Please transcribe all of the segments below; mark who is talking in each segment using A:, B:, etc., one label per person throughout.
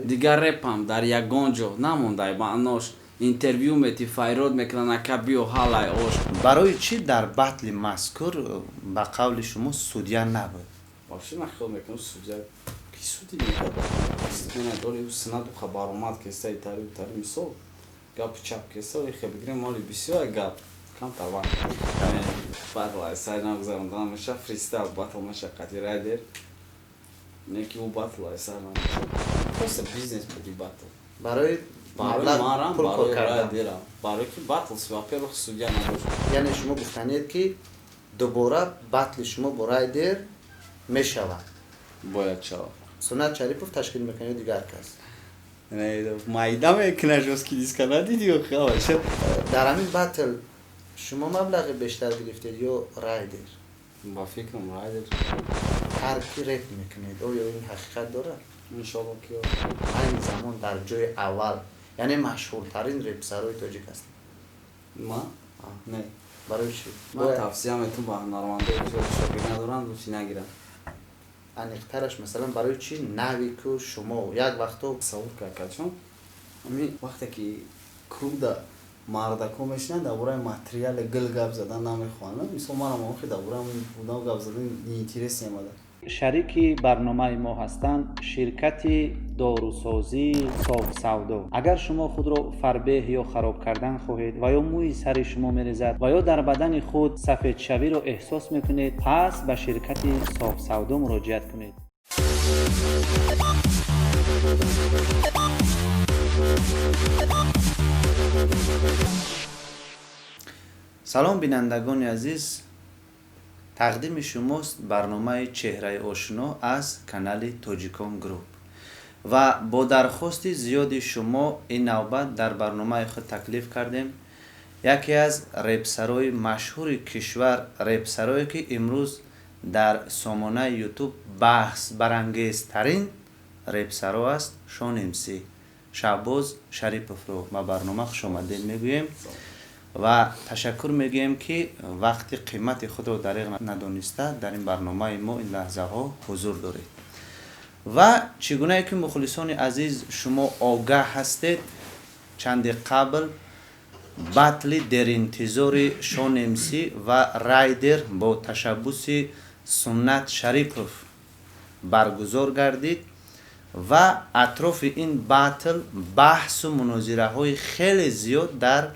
A: Дигар репам дар ягон ҷо намондай маънош. Интервю мети, файрод мекунанд: «Ака, биё, ҳалай ош».
B: Барои чӣ дар батли мазкур, ба қавли шумо, судья набуд?
A: Вообще ман хиёл мекунам, судья ки суди мекард? Дори синаду хабаромад кестаи тари тари, мисол, гапу чап кеста хе бигирем, моли бисёр гап камтар вақт батл сай нагузаронда намеша. Фристайл батл меша қати Райдер, не ки ӯ батл сар намеша, просто бизнес буди батл.
B: Барои
A: барои марам, барои Райдерам, барои ки батл, во-первых, судья надошт.
B: Яъне шумо гуфтанед, ки дубора батли шумо бо Райдер мешавад?
A: Бояд шавад.
B: Сунат Шарипов ташкил мекунад ё дигар кас?
A: Майда мекунад, жёсткий диска надиди?
B: Дар ҳамин батл шумо маблағи бештар гирифтед ё Райдер?
A: Ба фикрам, Райдер.
B: Ҳар ки реп мекунед, оё ин ҳақиқат дорад?
A: Иншолло, ки.
B: Айни замон дар ҷои аввал, яъне машҳуртарин репсарои тоҷик ҳастед.
A: Ма не.
B: Барои чӣ?
A: Ман тавсия метум ба ҳунармандое, ки шогирд надоранд, лутфи нагиранд.
B: Аниқтараш, масалан, барои чӣ Навику шумо як вақто?
A: Тасаввур кард, чун ҳамин вақте ки клубда мардако мешинанд, дар бораи материали гил гап задан намехоҳанд. Мисол, манам охи дар бораи будам гап задан неинтерес немада.
C: Шарики барномаи мо ҳастанд ширкати дорусозии Софсавдо. Агар шумо худро фарбеҳ ё хароб кардан хоҳед ва ё мӯи сари шумо мерезад ва ё дар бадани худ сафедшавиро эҳсос мекунед, пас ба ширкати Софсавдо муроҷиат кунед.
B: Салом, бинандагони азиз! Тақдими шумост барномаи «Чеҳраи ошино» аз канали Тоҷикон Груп. Ва бо дархости зиёди шумо ин навбат дар барномаи худ таклиф кардем яке аз репсарои машҳури кишвар, репсарое, ки имрӯз дар сомонаи Ютуб баҳсбарангезтарин репсаро аст, Шон МС Шаҳбоз Шариповро ба барнома хушомадед мегӯем ва ташаккур мегӯем, ки вақти қимати худро дариғ надониста дар ин барномаи мо ин лаҳзаҳо ҳузур доред. Ва чӣ гунае ки, мухлисони азиз, шумо огаҳ ҳастед, чанде қабл батли деринтизори Шон МС ва Райдер бо ташаббуси Суннат Шарипов баргузор гардид ва атрофи ин батл баҳсу мунозираҳои хеле зиёд дар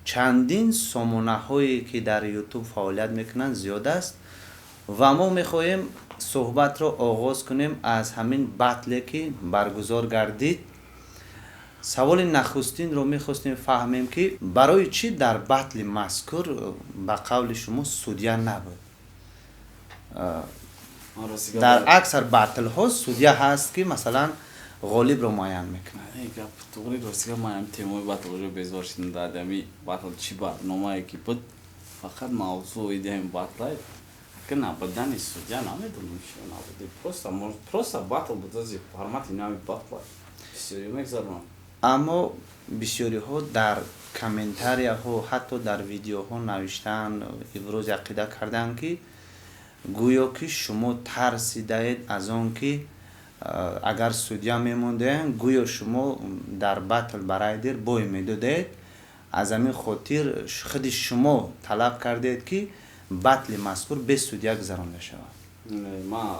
B: чандин сомонаҳое, ки дар Ютуб фаъолият мекунанд, зиёд аст. Ва мо мехоҳем суҳбатро оғоз кунем аз ҳамин батле, ки баргузор гардид. Саволи нахустинро мехостем фаҳмем, ки барои чӣ дар батли мазкур, ба қавли шумо, судья набуд? Дар аксар батлҳо судья ҳаст, ки, масалан, ғолибро муайян мекунад.
A: Гап туғри, ростига, ман ҳам темои батлро безор шудам. Дар ами батл чӣ барномае ки буд, фақат мавзӯи ҳами батлай ки набудани судья, намедонам чиё набуди. Просто батл буд, ази формати нави батла бисёри мегзаронам.
B: Аммо бисёриҳо дар комментарияҳо, ҳатто дар видеоҳо навиштаанд, ибрози ақида карданд, ки гӯё ки шумо тарсидаед аз он ки агар судья мемондаанд, гӯё шумо дар батл ба Райдер бой медодаед, аз ҳамин хотир худи шумо талаб кардед, ки батли мазкур без судья гузаронда шавад.
A: Ман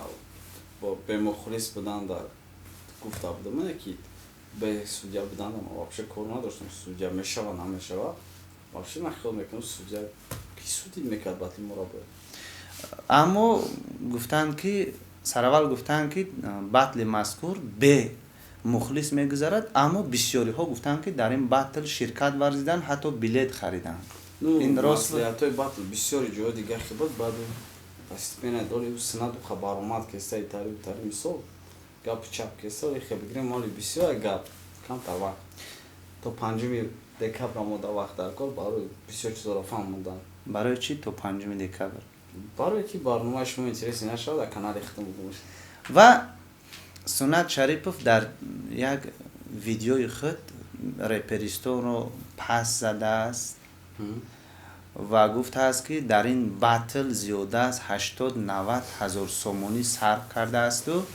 A: бемухлис будан дар гуфта будам, ки бе судья будан вообще кор надоштам. Судья мешава, намешава, вообще ман хиёл мекунам, судья ки суди мекард батли моро бояд?
B: Аммо гуфтанд, ки сараввал гуфтанд, ки батли мазкур бе мухлис мегузарад, аммо бисёриҳо гуфтанд, ки дар ин батл ширкат варзиданд, ҳатто билет хариданд.
A: Ин рост? Маслиҳатҳои батл бисёри ҷои дигар хи буд. Баъду постепенно дори синаду хабаромад кестаи тари тари, мисол, гапу чап кеста хе бигирем, моли бисёр гап камтар вақт, то 5 декабр омода вақт дар кор барои бисёр чизоро фаҳмондан.
B: Барои чӣ то 5 декабр?
A: Барое ки барномаи шумо интереси нашавад, дар канали худам.
B: Ва Суннат Шарипов дар як видеои худ реперистонро пас задааст ва гуфтааст, ки дар ин батл зиёда аз 80-90 ҳазор сомонӣ сарф кардаасту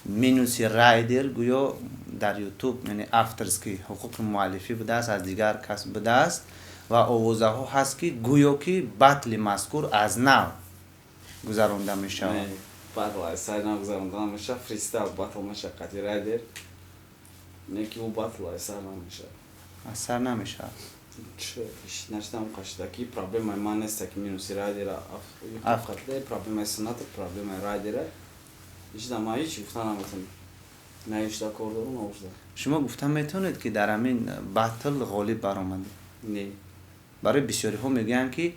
B: минуси Райдер гӯё Дар Ютуб, яъне авторский ҳуқуқи муаллифӣ будааст, аз дигар кас будааст ва овозаҳо ҳаст, ки гӯё ки батли мазкур аз нав гузаронда мешавад.
A: Батл аз сари нав гузаронда намешавад, фристайл батл мешавад қати Райдер, не ки ӯ батл аз сар намешавад.
B: Аз сар намешавад.
A: Начнам қашидаки проблемаи ман неста, ки минуси Райдера проблемаи Суната, проблемаи Райдера. Ичда ман ҳеч гуфта наметавонам, на ишда кор дорам, на ушда.
B: Шумо гуфта метавонед, ки дар ҳамин батл ғолиб баромадед?
A: Не.
B: Барои бисёриҳо мегӯянд, ки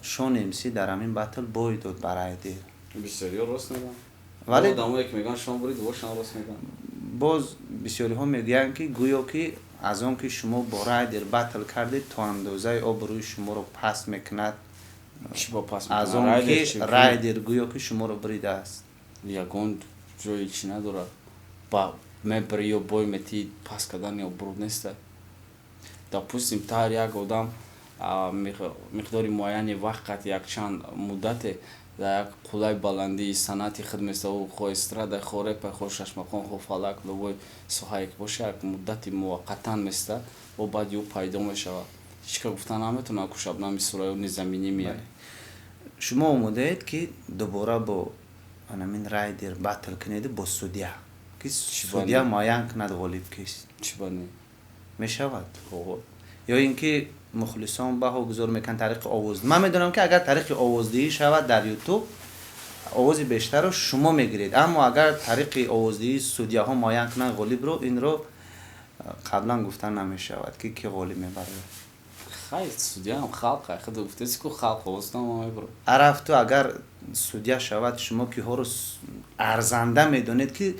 B: Шон МС дар ҳамин батл бой дод ба Райдер.
A: Бисёриҳо рост мегӯянд.
B: Вале
A: одамое ки мегӯянд, шумо бурид, бошан рост мегӯянд.
B: Боз бисёриҳо мегӯянд, ки гӯё ки аз он ки шумо бо Райдер батл кардед, то андозаи обрӯи шуморо паст мекунад.
A: Чӣ бо паст?
B: Аз он ки Райдер гӯё ки шуморо буридааст.
A: Ягон ҷои чӣ надорад, ба мебари ё бой метӣ, паст кардани обрӯ неста. Допустим, ҳар як одам миқдори муайяни вақт қати якчанд муддате дар як қуллаи баландии санъати худ места, ӯ хоҳ эстрада, хоҳ репа, хоҳ шашмақом, хоҳ фалак, любой соҳае ки боша, як муддати муваққатан места, бо баъди ӯ пайдо мешавад. Ҳеч ка гуфта наметавонад, ку Шабнами Сурайё незаменимая.
B: Шумо омодаед, ки дубора бо анамин Райдер батл кунеду бо судья, ки судья муайян кунад, ғолиб кист?
A: Чӣ ба не?
B: Мешавад ё ин ки мухлисон баҳогузор мекунанд тариқи овоз? Ман медонам, ки агар тариқи овоздиҳӣ шавад, дар Ютуб овози бештарро шумо мегиред, аммо агар тариқи овоздиҳии судьяҳо муайян кунанд ғолибро, инро қаблан гуфта намешавад, ки ки ғолиб мебарад.
A: Хай, судьяам халқ, худ гуфтеси ку, халқ овозтама мебарад.
B: Арафту агар судья шавад, шумо киҳоро арзанда медонед, ки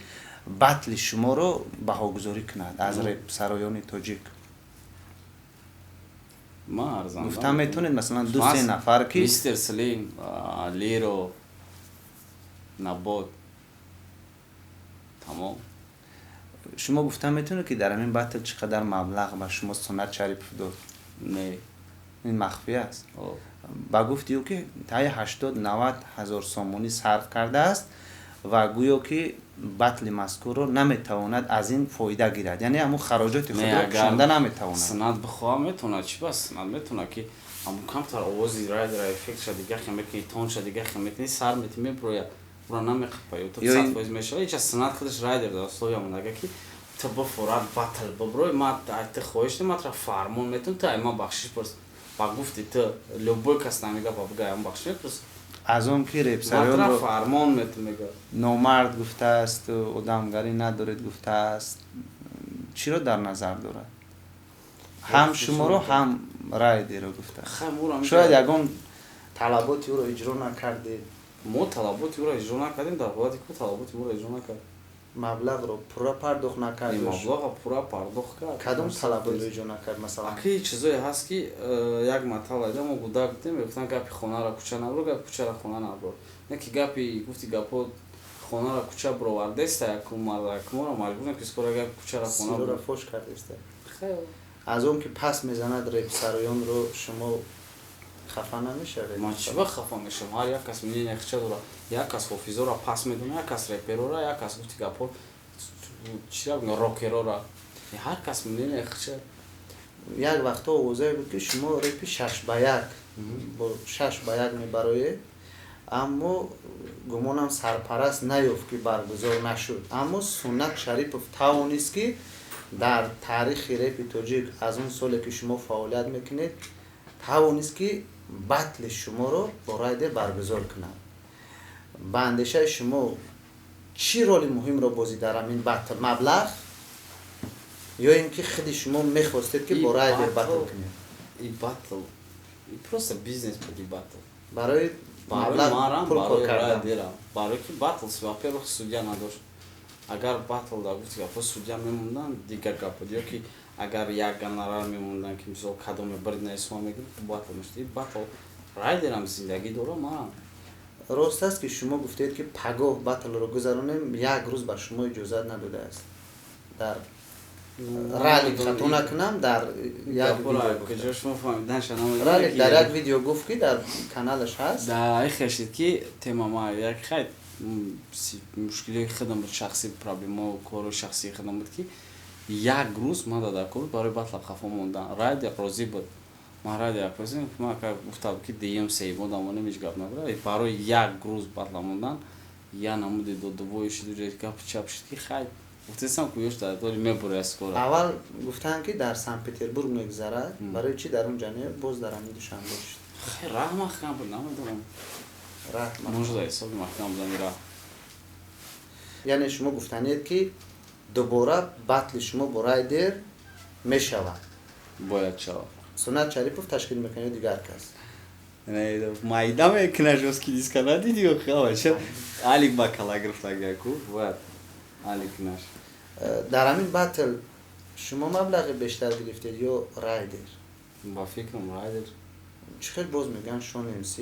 B: батли шуморо баҳогузорӣ кунад аз репсароёни тоҷик?
A: Ман арзанда
B: гуфта метавонед, масалан, ду се нафар, ки
A: Мистер Слим, Лиро, Набот, тамом.
B: Шумо гуфта метавонед, ки дар ҳамин батл чӣ қадар маблағ ба шумо Сунат Шарипов дод?
A: Не.
B: Ин махфӣ аст. Ба гуфти ӯ, ки таи 80-90 ҳазор сомонӣ сарф кардааст ва гӯё ки батли мазкурро наметавонад аз ин фоида гирад, яъне ҳамун хароҷоти худро кушонда наметавонад.
A: Сунат бихоҳа, метавонад. Чӣ бас, Сунат метавонад, ки ҳамун камтар овози Райдера эффектша дига хе мекунӣ, тонша дига хе мекунӣ, сар мети, меброя, ура намехапа ё то 100% мешава. Ича Сунат худаш Райдер дар условия монага, ки ту бифорад батл биброй, ма ту хоҳиш, ма тра фармон метун, ту ай ма бахшиш пурс. Ба гуфти ту, любой кас намега, ба буга ам бахшиш мепурс.
B: Аз он ки репсароёнро
A: фармон метун, мега.
B: Номард гуфтааст, одамгарӣ надоред гуфтааст, чиро дар назар дорад? Ҳам шуморо, ҳам Райдеро гуфтааст. Шояд ягон талаботи ӯро иҷро накардед.
A: Мо талаботи ӯро иҷро накардем, дар ҳолате ки талаботи моро иҷро накард.
B: Маблағро пурра пардохт накард?
A: Маблағро пурра пардохт кард.
B: Кадом талаботро иҷро накард, масалан?
A: Аки, чизое ҳаст, ки як матал айда, мо гудак будем, мегуфтанд: гапи хонаро кӯча набро, гапи кӯчаро хона набро. Не ки гапи гуфти гапҳо хонаро кӯча бировардеста, якум мардак моро маҷбур ки скоро гапи кӯчаро хона
B: сироро фош кардеста. Аз он ки пас мезанад репсароёнро, шумо хафа намешавед?
A: Ман чӣ ба хафа мешавам? Ҳар як кас мнение хича дорад. Як кас ҳофизоро пас медонад, як кас реперора, як кас, гуфти гапҳо, чира рокерора. Ҳар кас мнение хича.
B: Як вақтҳо овозае буд, ки шумо репи 6 ба 1, бо 6 ба 1 мебароед, аммо гумонам, сарпараст наёфт, ки баргузор нашуд. Аммо Суннат Шарипов тавонист, ки дар таърихи репи тоҷик, аз он соле ки шумо фаъолият мекунед, тавонист, ки батли шуморо бо Райдер баргузор кунад. Ба андешаи шумо, чӣ роли муҳимро бозӣ дар ҳамин батл? Маблағ ё ин ки худи шумо мехостед, ки бо Райдер батл кунед?
A: И батл просто бизнес буд, и батл.
B: Барои
A: маблағ пул кор кардан? Барои ки батл, во-первых, судья надошт. Агар батл да, гуфти гапҳо, судья мемонданд, дигар гап буд, ё ки агар як гонорар мемонданд, ки мисол кадоме бирд наисума мегирифт, батл мешуд. И батл Райдерам зиндагӣ дора, манам.
B: Рост аст, ки шумо гуфтед, ки пагоҳ батлро гузаронем, як рӯз ба шумо иҷозат надодааст? Дар Ралик, хато накунам, дар як Ралик дар як видео гуфт, ки дар каналаш ҳаст.
A: Да, ихешид, ки тема ма як хай. Мушкилиҳои худам буд, шахсӣ, проблемао, корҳои шахсии худам буд, ки як рӯз ман дар кор барои батла қафо мондан. Райдер розӣ буд, ман Райдер ман гуфтам, ки дуюм, сеюм одамонем, ҳеҷ гап надорад. Барои як рӯз батла мондан я намуди додувои шуд, гапи чап шуд, ки хай, гуфтесам, ку ёш дар дори мебури аз кора.
B: Аввал гуфтанд, ки дар Санкт Петербург мегузарад. Барои чӣ дар он ҷа не, боз дар ҳамин Душанбе шуд?
A: Хай, раҳ маҳкам буд, намедонам.
B: Раҳ?
A: Может, ҳисоби маҳкам будани раҳ.
B: Яъне шумо гуфтанед, ки дубора батли шумо бо Райдер мешавад?
A: Бояд шавад.
B: Сунат Шарипов ташкил мекунад ё дигар кас?
A: Майда мекуна, жёсткий диска надиди? Охаваша алик ба кала гирифтага ку, бояд алик наш.
B: Дар ҳамин батл шумо маблағи бештар гирифтед ё Райдер?
A: Ба фикрам, Райдер.
B: Чӣ хел боз мегӯянд, Шон МС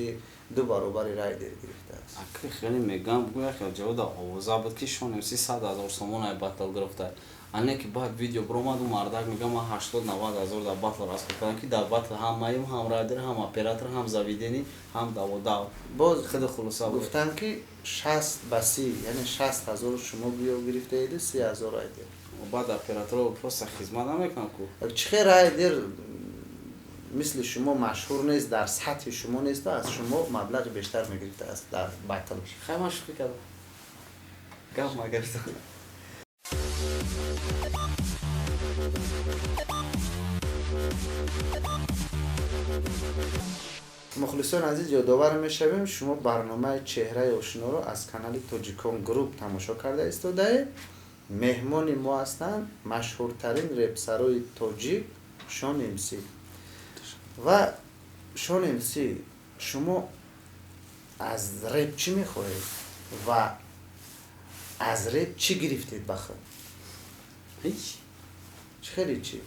B: ду баробари Райдер гирифтааст?
A: Акри хеле мегӯям, гӯя хел ҷавода овоза буд, ки Шон МС 100 000 сомон ай батл гирифта, ане ки баъд видео биромаду мардак мега, ман 80-90 ҳазор дар батл расход кардам, ки дар батл ҳам маим, ҳам Райдер, ҳам оператор, ҳам заведение, ҳам даводав.
B: Боз
A: худи хулоса буд.
B: Гуфтанд, ки 60 ба 30, яъне 60 000 шумо биё гирифтаеду 30 000 Райдер.
A: Баъд операторо просто хизмат намекунам ку.
B: Чӣ хел Райдер мисли шумо машҳур нест, дар сатҳи шумо несту аз шумо маблағи бештар мегирифтааст дар батл?
A: Хай, ман шӯхӣ кардам, гап магирифтам.
B: Мухлисон азиз, ёдовар мешавем, шумо барномаи «Чеҳраи ошиноро» аз канали Тоҷикон Груп тамошо карда истодаед. Меҳмони мо ҳастанд машҳуртарин репсарои тоҷик Шон МС. Ва Шон МС, шумо аз реп чӣ мехоҳед ва аз реп чӣ гирифтед ба худ?
A: Ҳеҷ.
B: Чӣ хеле чӣ?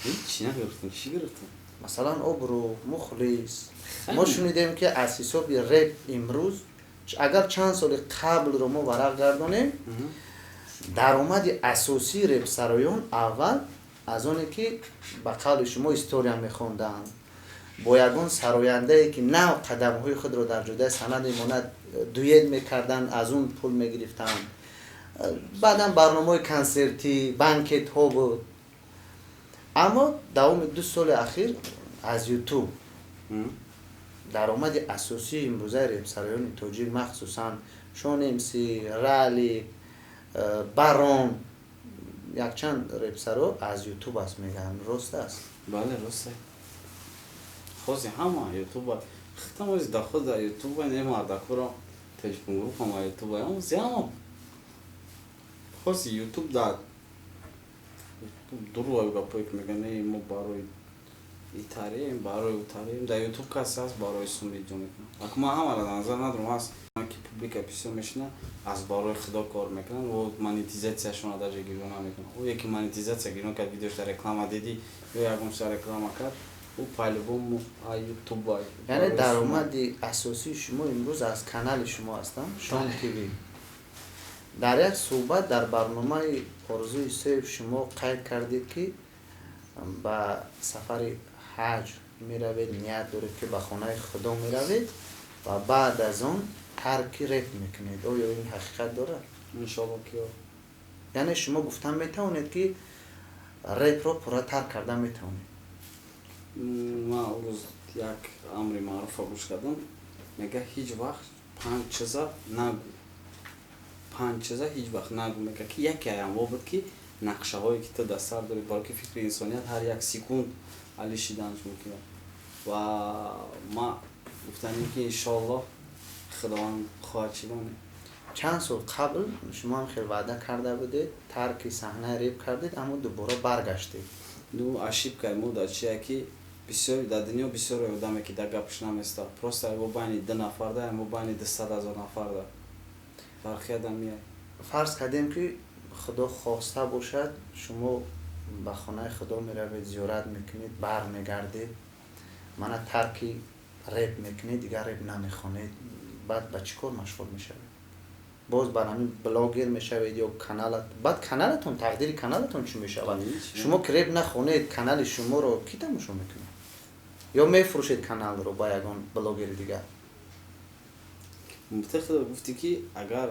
A: Ҳеҷ нагирифтам. Чӣ гирифтам?
B: Масалан, обрӯ, мухлис. Мо шунидем, ки аз ҳисоби реп имрӯз, агар чанд соли қаблро мо варақ гардонем, даромади асосии репсароён аввал аз оне ки ба қавли шумо история мехонданд, бо ягон сарояндае, ки нав қадамҳои худро дар ҷодаи санъат мемонад, дуэт мекарданд, аз он пул мегирифтанд. Баъдан барномаҳои консертӣ, банкетҳо буд. Аммо давоми 2 соли ахир аз Ютуб даромади асосии имрӯзаи репсароёни тоҷик, махсусан Шон МС, Рали, Барон, якчанд репсаро аз Ютуб аст, мегӯянд. Рост аст?
A: Бале, рост. Хози ҳама ютуба хитамози даход дар ютуба не, мардакуро Тоҷикон Груп ҳама ютуба ҳама хози ютуб дар дурӯғ гапое ки мегӯянд, не, мо барои итарием, барои утарием. Дар ютуб касе ҳаст, барои сум видео мекунад. Аку ман ҳамаро дар назар надорам. Ҳаст, ки публика бисёр мешина, аз барои худо кор мекунанд, о монетизатсияшонро даже гирё намекунанд. Ӯ яке монетизатсия гирё кард, видеош дар реклама дидӣ ё ягон чиза реклама кард, ӯ по-любому ютуба.
B: Яъне даромади асосии шумо имрӯз аз канали шумо ҳастам, Шон ТВ. Дар як суҳбат дар барномаи Орзуи Сеев шумо қайд кардед, ки ба сафари ҳаҷ меравед, ният доред, ки ба хонаи худо меравед ва баъд аз он тарки реп мекунед. Оё ин ҳақиқат дорад?
A: Иншолло, ки.
B: Яъне шумо гуфтан метавонед, ки репро пурра тарк карда метавонед?
A: Ман рӯз як амри маъруфа гӯш кардам, мега, ҳеҷ вақт панҷ чиза нагӯ, панҷ чиза ҳеҷ вақт нагӯ. Мега, ки яке аямво буд, ки нақшаҳое, ки ту дар сар дорӣ, баро ки фикри инсоният ҳар як секунд али шиданаш мумкин. Ва ман гуфтанем, ки иншоаллоҳ, худованд хоҳад чӣ донед.
B: Чанд сол қабл шумо ҳам хел ваъда карда будед, тарки саҳнаи реп кардед, аммо дубора баргаштед.
A: Ну, ошибкаи мо дар чия, ки бисёр дар дунё бисёре одаме, ки дар гапш наместа, просто мо байни ду нафарда, мо байни 200 000 нафарда фарқият меяй.
B: Фарз кардем, ки худо хоста бошад, шумо ба хонаи худо меравед, зиёрат мекунед, бармегардед, мана тарки реп мекунед, дигар реп намехонед. Баъд ба чӣ кор машғул мешавед? Боз бар ҳамин блогер мешавед ё каналат, баъд каналатон, тақдири каналатон чӣ мешавад? Шумо ки реп нахонед, канали шуморо кӣ тамошо мекунад? Ё мефурӯшед каналро ба ягон блогери дигар?
A: Мутахид гуфтӣ, ки агар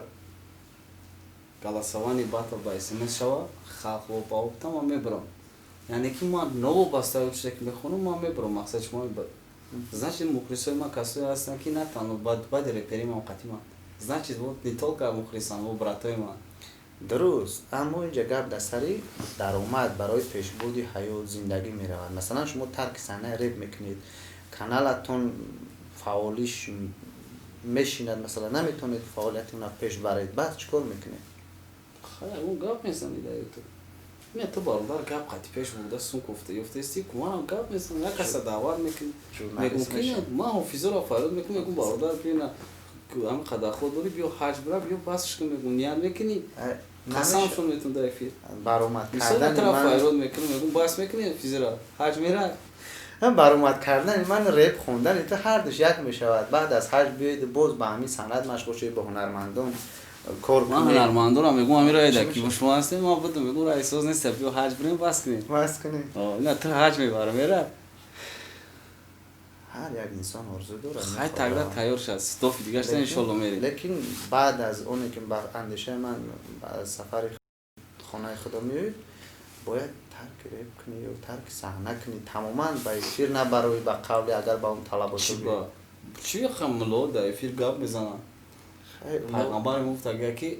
A: голосование батл ба СМС шава, халқ ба ман мебарам. Яъне ки ман новобаста чизе ки мехонам, ман мебарам. Мақсад шумо, значит, мухлисои ман касое ҳастанд, ки на танҳо баъди репери ман қатиман, значит, вот не только мухлисан, во братои ман.
B: Дуруст, аммо инҷа гап дар сари даромад барои пешбурди ҳаёт, зиндагӣ меравад. Масалан, шумо тарки саҳнаи реп мекунед, каналатон фаъолиш мешинад, масалан, наметавонед фаъолияти она пеш баред, баъд чӣ кор мекунед?
A: Хай, он гап мезанӣ дар Ютуб. Не, ту, бародар, гап қати пеш бурда сум кофта ёфтаисти, куманам гап мезанам, як каса даъват мекунӣ, мегум, ки ман ҳофизоро фарёд мекунам, мегум: «Бародар, биёна, ҳами қадар дорӣ, биё ҳаҷ бира, биё, басш кун», мегум. Ният мекунӣ, қасамшон метун дар эфир.
B: Баромад.
A: Кардани фарёд мекунам, мегум: «Бас мекунӣ, ҳофизира ҳаҷ мера».
B: Баромад кардани ман, реп хондани ту, ҳардуш як мешавад. Баъд аз ҳаҷ биёед, боз ба ҳамин санъат машғул шавед, бо ҳунармандон кор.
A: Ман ҳунармандонам мегум, ҳамин раида ки бо шумо ҳастем, ман будам, мегум: «Раи соз нест, биё ҳаҷ бирем, бас кунем».
B: Бас кунем.
A: На, ту ҳаҷ мебарам, мера.
B: Ҳар як инсон орзу дорад.
A: Хай, тогда тайёр шад, стофи дигашта, иншолло, мерем.
B: Лекин баъд аз оне ки, ба андешаи ман, аз сафари хонаи худо меоед, бояд тарки реп кунӣ ё тарки саҳна кунӣ, тамоман ба эфир набароӣ, ба қавли агар ба он талабото.
A: Чӣ муло дар эфир гап мезанам? Пайғамбари гуфт, агар ки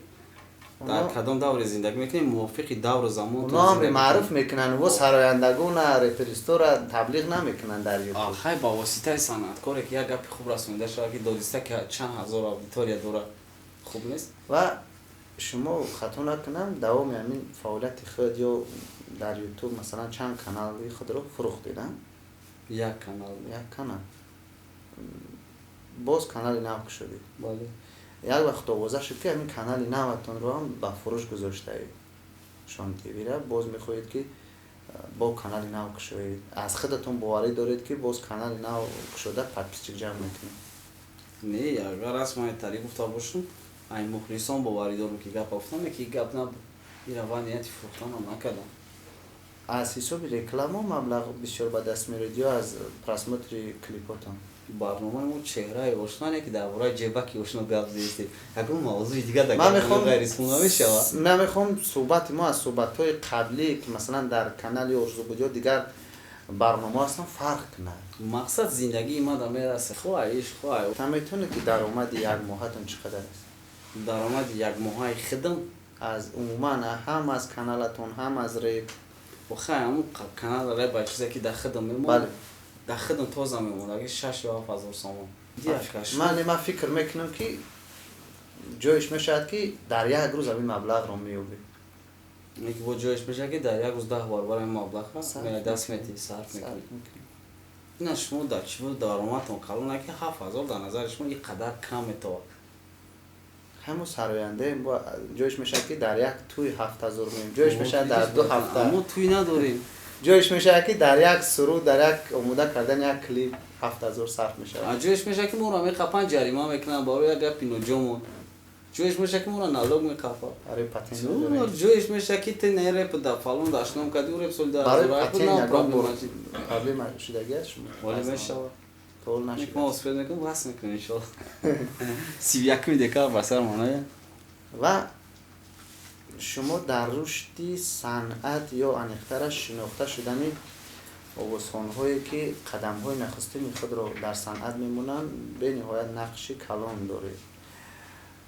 A: дар кадом давре зиндагӣ мекунем, мувофиқи давру замон.
B: Оно амри маъруф мекунанд, во сарояндагона, реперистора таблиғ намекунанд дар Ютуб.
A: Хай, ба воситаи санъаткоре ки як гапи хуб расонида шавад, ки додиста, ки чанд ҳазор аудитория дорад, хуб нест?
B: Ва шумо, хато накунам, давоми ҳамин фаъолияти худ ё дар Ютуб, масалан, чанд канали худро фурӯхтед?
A: Як канал.
B: Як канал. Боз канали нав кушодед?
A: Бале.
B: Як вақт овоза шуд, ки ҳамин канали наватонро ҳам ба фурӯш гузоштаед, Шон ТВра. Боз мехоҳед, ки бо канали нав кушоед? Аз худатон боварӣ доред, ки боз канали нав кушода подписчик ҷамъ мекунед?
A: Не, агар расман тари гуфта бошам, ай мухлисон боварӣ дорам, ки гапа гуфтам, ки гап набуд, ира ва нияти фурӯхтанам накардам.
B: Аз ҳисоби реклама маблағ бисёр ба даст меоред ё аз просмотри клипотон?
A: Барномаи мо «Чеҳраи ошно» не, ки дар бораи ҷебаки ошно гап зестем, ягон мавзӯи дигар дар ғайрисмон намешавад.
B: Ман мехоҳам суҳбати мо аз суҳбатҳои қаблӣ, ки масалан дар канали Орзу буд ё дигар барномаҳо ҳастанд, фарқ кунад.
A: Мақсад зиндагии ма да мераса, хоҳ иш, хоҳ.
B: Та метавонед, ки даромади як моҳатон чӣ қадар аст?
A: Даромади якмоҳаи хидм?
B: Аз умуман, ҳам аз каналатон, ҳам аз реп.
A: Хай, ҳамун канал, реп, ба чизе ки дар хидм мемонад, дар хидм тоза мемонад, аги 6 ё 7 ҳазор сомон.
B: Ман фикр мекунам, ки ҷоиш мешавад, ки дар як рӯз ҳамин маблағро меёбед.
A: Бо ҷоиш мешавад, ки дар як рӯз 10 баробар ҳамин маблағ даст метиҳӣ, сарф мекунӣ. Ина шумо дар чӣ буд даромадтон калон, ки 7000 дар назари шумо ин қадар кам метавад?
B: Ҳамун сарояндаем, ҷоиш мешавад, ки дар як тӯй 7000 меем, ҷоиш мешавад дар 2 ҳафта.
A: Мо тӯй надорем.
B: Ҷоиш мешавад, ки дар як суруд, дар як омода кардани як клип 7000 сарф мешавад.
A: Ҷоиш мешавад, ки моро меқапанд, ҷарима мекунанд барои як гапи ноҷомон. Ҷоиш мешавад, ки моро налог меқапад.
B: Барои патент.
A: Ҷоиш мешавад, ки ты не реп да фалон дашном кардӣ, реп соли
B: Барои патент проблема шудагӣ аст шумо?
A: Вале мешавад.
B: То нашуд.
A: Мо успел мекунем, бас мекунем, иншолло, 31 декабр ба сар мона.
B: Ва шумо дар рушди санъат ё аниқтараш шинохта шудани овозхонҳое, ки қадамҳои нахустини худро дар санъат мемонанд, бениҳоят нақши калон доред.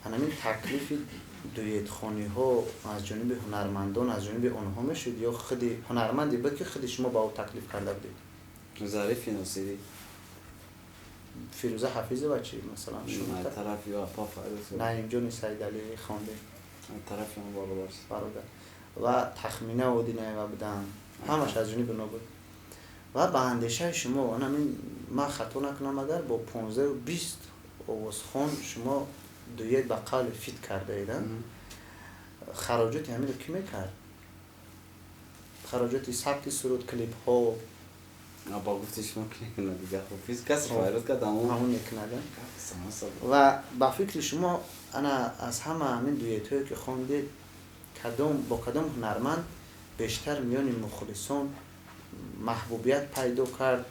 B: Ҳамин таклифи дуетхониҳо аз ҷониби ҳунармандон, аз ҷониби онҳо мешуд ё худи ҳунарманде буд, ки худи шумо ба ӯ таклиф карда будед?
A: Зарифи Носирӣ.
B: Фирӯза Ҳафизова чӣ, масалан?
A: Тарафи
B: Наимҷони Саидалӣ хонде?
A: Тарафи он бародар.
B: Бародар ва Тахмина Одинаева буданд, ҳамаш аз ҷониби оно буд. Ва ба андешаи шумо, анамин, ман хато накунам агар, бо 15-20 овозхон шумо дует, ба қавли feat, кардаед, хароҷоти ҳаминро кӣ мекард? Хароҷоти сабти суруд, клипҳо?
A: Ба гуфти шумо, дигар ҳофиз касе файрод кард.
B: Ҳамон мекунад. Ва ба фикри шумо, ана аз ҳама ҳамин дуетҳое, ки хондед, кадом, бо кадом ҳунарманд бештар миёни мухлисон маҳбубият пайдо кард,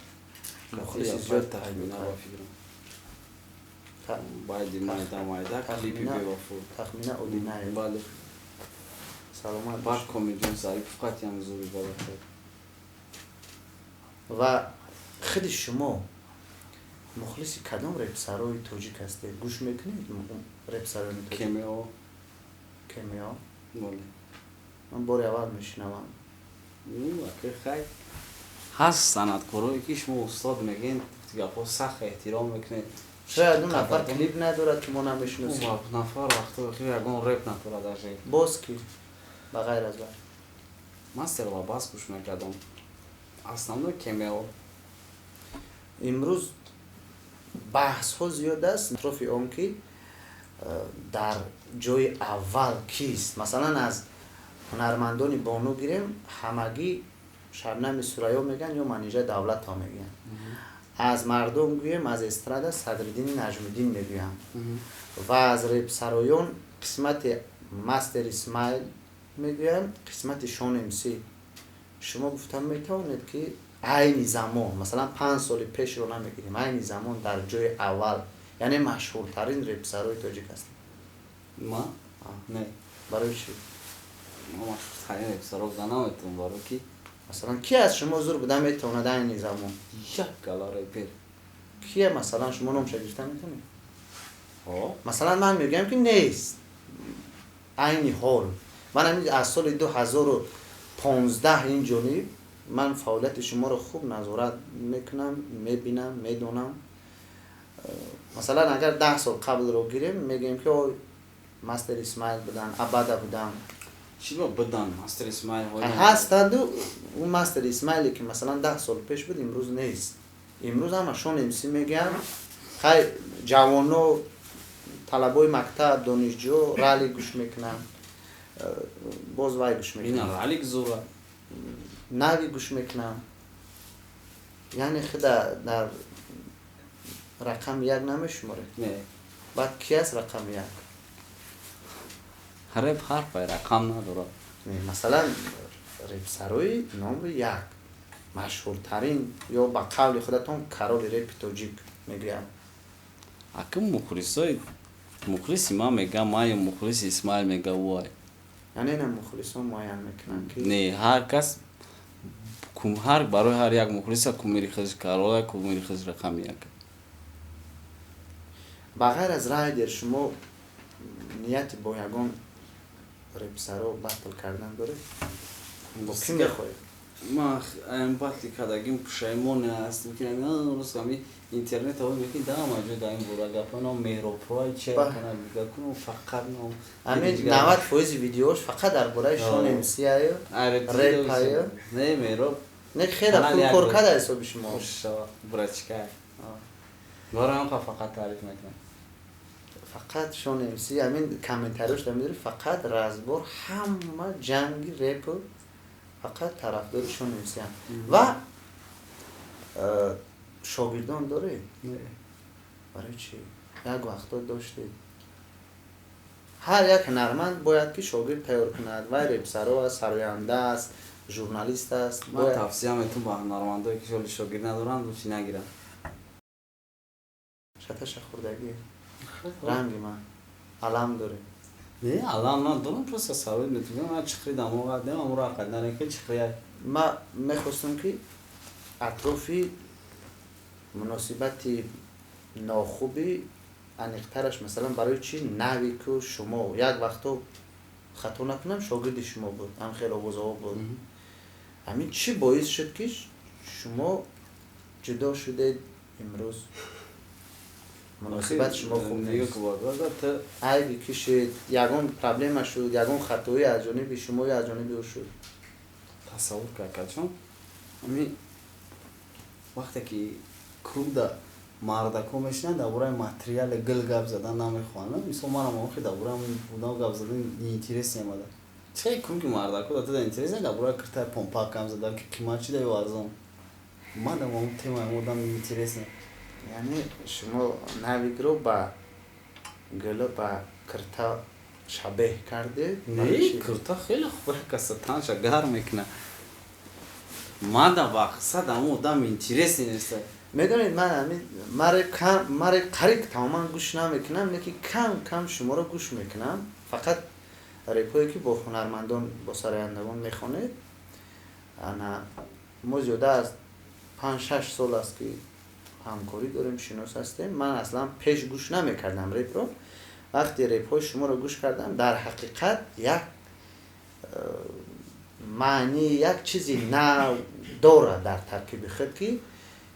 B: мухлиси зиёд пайдо кард?
A: Байди майда майда клипи Бевафо.
B: Тахмина Одинаев.
A: Бале.
B: Саломат.
A: Баъд Комилҷон Зарипов қатъиам зури балатар.
B: Ва худи шумо мухлиси кадом репсарои тоҷик ҳастед? Гӯш мекунед репсарои тоҷик?
A: Кемео.
B: Кемео?
A: Бале.
B: Ман бори аввал мешунавам.
A: Хай, ҳаст санъаткорое, ки шумо устод мегӯед, гапҳо сахт эҳтиром мекунед.
B: Шояд он нафар клип надорад, ки мо намешиносем.
A: Нафар вақто ки ягон реп надорад даже.
B: Боз ки ба ғайр аз вай?
A: Мастер Лабас гӯш мекардам, основной Кемео.
B: Имрӯз баҳсҳо зиёд аст атрофи он, ки дар ҷои аввал кист. Масалан, аз ҳунармандони бону гирем, ҳамагӣ Шабнами Сурайё мегӯянд ё Манижа Давлатова мегӯянд. Аз мардум гӯем, аз эстрада Садриддини Наҷмиддин мегӯянд ва аз репсароён қисмати Мастер Исмаил мегӯянд, қисмати Шон МС. Шумо гуфта метавонед, ки айни замон, масалан, 5 соли пешро намегирем, айни замон дар ҷои аввал, яъне машҳуртарин репсарои тоҷик ҳастед?
A: Ма не.
B: Барои чӣ?
A: Ма машҳуртарин репсаро буда наметавонам, барои ки
B: Масалан, ки аз шумо зур буда метавонад айни замон?
A: Як гала репер.
B: Кия, масалан, шумо номша гирифта метавонед? Масалан, ман мегӯям, ки нест айни ҳол. Ман ҳамин аз соли 2015 ин ҷониб ман фаъолияти шуморо хуб назорат мекунам, мебинам, медонам. Масалан, агар 10 сол қаблро гирем, мегӯем, ки Мастер Исмаил будан, Абада будан.
A: Чиба будан Мастер Исмаил?
B: Ҳастанду ӯ Мастер Исмаиле, ки масалан 10 сол пеш буд, имрӯз нест. Имрӯз ҳама Шон МС мегӯянд. Хай, ҷавоно, талабои мактаб, донишҷӯ Рали гӯш мекунанд, боз вай гӯш мекунанд.
A: Ралик зура.
B: Нави гӯш мекунам. Яъне худа дар рақами як намешуморед?
A: Не.
B: Баъд ки аст рақами як?
A: Реп ҳарфай рақам надорад.
B: Масалан, репсарои номри як, машҳуртарин ё ба қавли худатон короли репи тоҷик мегӯям.
A: Ака, мухлисои, мухлиси ман мегам ман ё мухлиси Исмаил мега вай.
B: Яъне на мухлисон муайян мекунанд, ки
A: Не, ҳар кас ҳар барои ҳар як мухлиса кумири худаш корола, кумири худаш рақами як.
B: Ба ғайр аз Райдер, шумо нияти бо ягон репсаро батл кардан доред? Бо кӣ мехоҳед?
A: Ман батли кардагим пушаймоне ҳастем, ки рӯз ҳами интернет ава мекин, дама ҷой дар ин бора гапа ном Меҳробпурай че кана куну фақат ном.
B: Ҳамин 90 фоизи видеош фақат дар бораи Шон МС-аю репаю.
A: Не, Меҳроб.
B: Не, хеле хуб кор карда ҳисоби шумо.
A: Брачка барои он фақат таъриф мекунам.
B: Фақат Шон МС. Ҳамин комментариёш дар медори, фақат разбор, ҳама ҷанги репу, фақат тарафдори Шон МС-ам. Ва шогирдон доред? Барои чӣ? Як вақто доштед. Ҳар як ҳунарманд бояд ки шогирд тайёр кунад. Вай репсаро аст, сароянда аст, журналист аст.
A: Ман тавсия метум ба ҳунармандое, ки шоли шогирд надоранд, лучи нагиранд.
B: Шаташа хӯрдагӣ, ранги ман алам дорем.
A: Не, алам надорам, просто савед метугам, ман чихри дамоға дем, амро ақадаре ки чихри.
B: Ма мехостам, ки атрофи муносибати нохуби аниқтараш, масалан, барои чӣ Навику шумо, як вақто, хато накунам, шогирди шумо буд, ҳам хеле овозаҳо буд, ҳамин чӣ боис шуд, ки шумо ҷудо шудед? Имрӯз муносибати шумо хуб нест. Айби ки шуд? Ягон проблема шуд, ягон хатоӣ аз ҷониби шумо ё аз ҷониби ӯ шуд?
A: Тасаввур кард, ами вақте ки кругда мардако мешинанд, дар бораи материали гил гап задан намехоҳанд. Мисол, манам охи дар бораи будам гап задан интерес немада. Чӣ круги мардако да туда интерес не дар бораи киртаи помпак гап задан, ки қимат чида ё арзон. Мадам он тема одам интерес не.
B: Яъне шумо Навикро ба гила, ба кирта шабеҳ кардед?
A: Не, кирта хеле хуб, каса танша гарм мекунад. Мада мақсад ҳамон одам интересный нест.
B: Медонед, ман ҳамин ман реп қариб тамоман гӯш намекунам, лекин кам кам шуморо гӯш мекунам, фақат репҳое ки бо ҳунармандон, бо сарояндагон мехонед. Ана мо зиёда аз 5-6 сол аст, ки ҳамкорӣ дорем, шинос ҳастем. Ман аслан пеш гӯш намекардам репро. Вақте репҳои шуморо гӯш кардам, дар ҳақиқат як маъни, як чизи нав дорад дар таркиби худ, ки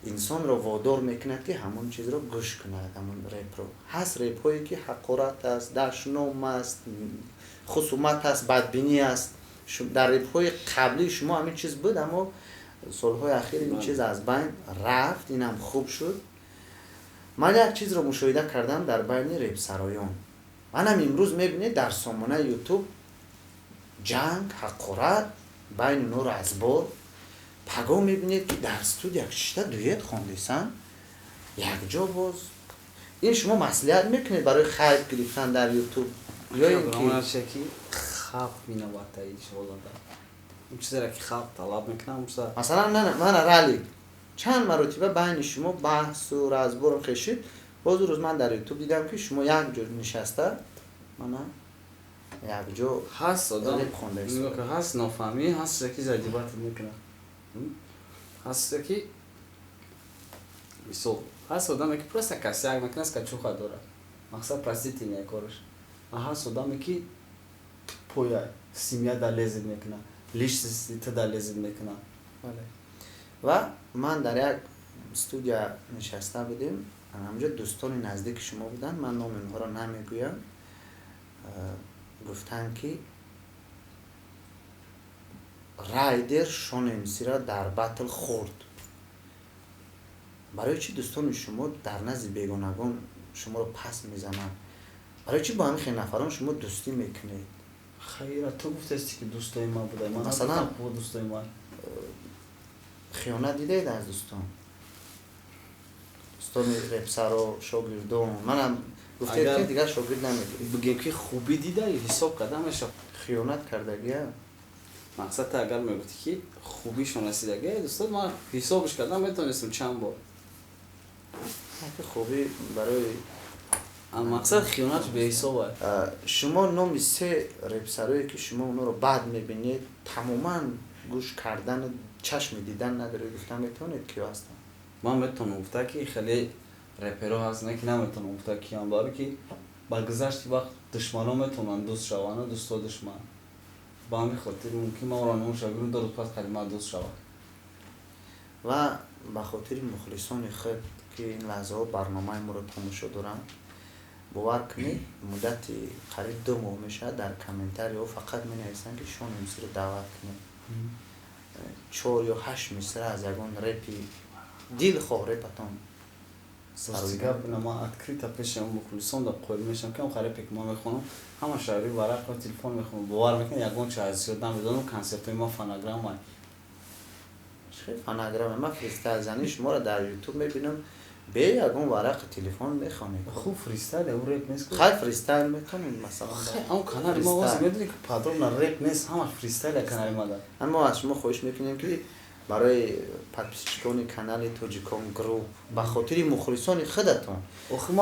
B: инсонро водор мекунад, ки ҳамон чизро гӯш кунад, ҳамон репро. Ҳаст репҳое, ки ҳақорат аст, дашном аст, хусумат аст, бадбинӣ аст. Дар репҳои қаблии шумо ҳамин чиз буд, аммо солҳои ахир ин чиз аз байн рафт, инам хуб шуд. Ман як чизро мушоҳида кардам дар байни репсароён. Манам имрӯз мебинед, дар сомонаи Ютуб ҷанг, ҳақорат байни онҳо, разбор. Пагоҳ мебинед, ки дар студия шишта дуэт хондесан якҷо. Боз ин шумо маслиҳат мекунед барои хайп гирифтан дар Ютуб ё ин
A: ки халқ виновата ишолада, он чизеро, ки халқ талаб мекунад.
B: Масалан, мана ралли чанд маротиба байни шумо баҳсу разбору хешид. Боз рӯз ман дар Ютуб дидам, ки шумо як ҷо нишаста, мана, якҷо
A: ҳаст одам ҳаст, нофаҳмӣ ҳаст, ки задевать мекунад, ҳаст, ки мисол ҳаст одаме, ки просто косяк мекунад, скачуха дорад, мақсад простительный кораш, а ҳаст одаме, ки поя семья да лезет мекунад, личности да лезет мекунад.
B: Ва ман дар як студия нишаста будем, ҳамҷо дӯстони наздики шумо буданд, ман номи онҳоро намегӯям. Гуфтанд, ки Райдер Шон МСра дар батл хӯрд. Барои чӣ дӯстони шумо дар назди бегонагон шуморо пас мезананд? Барои чӣ бо ҳамин хел нафарон шумо дӯстӣ мекунед?
A: Хайра, ту гуфтасти, ки дӯстои ман буда.
B: Масалан,
A: дӯстои ман.
B: Хиёнат дидаед аз дӯстон, дӯстони репсаро, шогирдон? Манам гуфтед, ки дигар шогирд намегиред.
A: Бигем, ки хубӣ дида ҳисоб карда мешавад.
B: Хиёнат кардагия?
A: Мақсад, агар мегуфтӣ, ки хубишон расидагия, дӯстод, ман ҳисобш кардам, метавонистам чанд бор.
B: Хубӣ барои
A: Мақсад, хиёнат беҳисоб.
B: Шумо номи се репсарое, ки шумо онҳоро бад мебинед, тамоман гӯш кардану чашми дидан надоред, гуфта метавонед, киё ҳастанд?
A: Ман метавонам гуфта, ки хеле реперо ҳаст, не ки наметавонам гуфта киям, баро ки ба гузашти вақт душмано метавонанд дӯст шаванд, дӯсто душман. Ба ҳамин хотир мумкин ман ора номша гирм, 2 рӯз пас калима дӯст шавад.
B: Ва ба хотири мухлисони худ, ки ин лаҳзаҳо барномаи моро тамошо доранд, бовар кунед, муддати қариб 2 моҳ мешавад, дар комментариҳо фақат менависанд, ки Шон МСро даъват кунед, чор ё ҳашт мисра аз ягон репи дилхоҳ репатон.
A: Гап, ман открыто пеши мухлисон да қоил мешавам, ки ам репе, ки ман мехонам, ҳама шаҳри варақ ва телефон мехонам. Бовар мекунед, ягон чи аз ёд намедонам. Консертҳои ман фонограмма.
B: Фонограмма? Ман фристайл зани шуморо дар Ютуб мебинам, бе ягон варақи телефон мехонед.
A: Хуб, фристайл ӯ реп нест.
B: Хай, фристайл метонед, масалан.
A: Он канали ма вози медонӣ, ки подробно реп нест, ҳама фристайл канали ма да.
B: Мо аз шумо хоҳиш мекунем, ки барои подписчикони канали Тоҷикон Груп, ба хотири мухлисони худатон,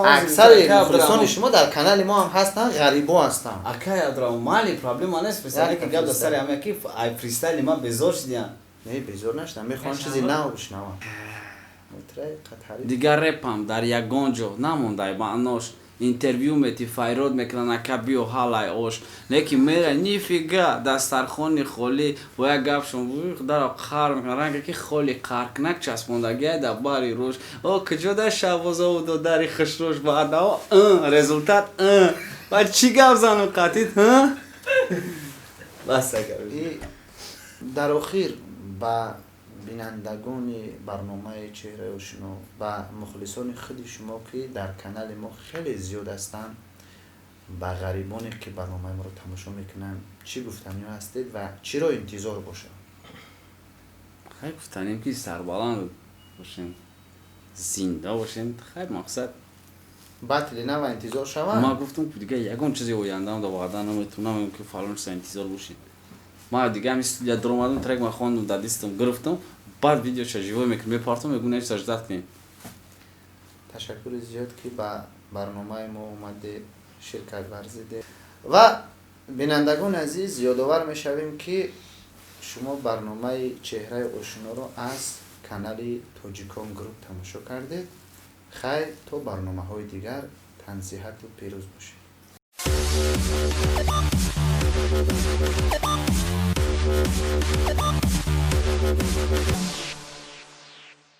B: аксари мухлисони шумо дар канали мо ҳам ҳастанд, ғарибо ҳастанд.
A: Акай Абдурахмон, мали проблема нест. Фристайле ки гап дар сари ҳама, ки ай фристайли ма безор шидиян.
B: Не, безор нашудам, мехоҳам чизи нав бишнавам.
A: Дигар репам дар ягон ҷо намондай маънош. Интервю мети, файрод мекунанд: «Ака, биё, ҳалай ош». Лекин мера, нифига, дастархони холӣ. Бо як гапшон даро қар мекунад, ранге ки холи қаркнак часпондагиай дар бари рӯш. О, куҷо да шабозову додари хушрӯш? Баъдао результат ба чӣ гап зану қатид? Бас.
B: Агар дар охир ба бинандагони барномаи «Чеҳраи ошино», ба мухлисони худи шумо, ки дар канали мо хеле зиёд ҳастанд, ба ғарибоне, ки барномаи моро тамошо мекунанд, чӣ гуфтаниҳо ҳастед ва чиро интизор бошад?
A: Хай, гуфтанем, ки сарбаланд бошем, зинда бошем. Хай, мақсад.
B: Батли нава интизор шаванд?
A: Ман гуфтам, ки дига ягон чизи ояндаам да ваъда наметавонам, ки фалон чиза интизор бошед. Ма дига ҳами студия даромадам, трек ма хондум, дар дистам гирифтам, баъд видеоша живой мекунем, мепартом, мегӯ: «Не, чиза ждать кунем».
B: Ташаккури зиёд, ки ба барномаи мо омаде, ширкат варзиде. Ва бинандагони азиз, ёдовар мешавем, ки шумо барномаи «Чеҳраи ошиноро» аз канали «Тоҷикон Груп» тамошо кардед. Хайр, то барномаҳои дигар тансиҳату пирӯз бошед.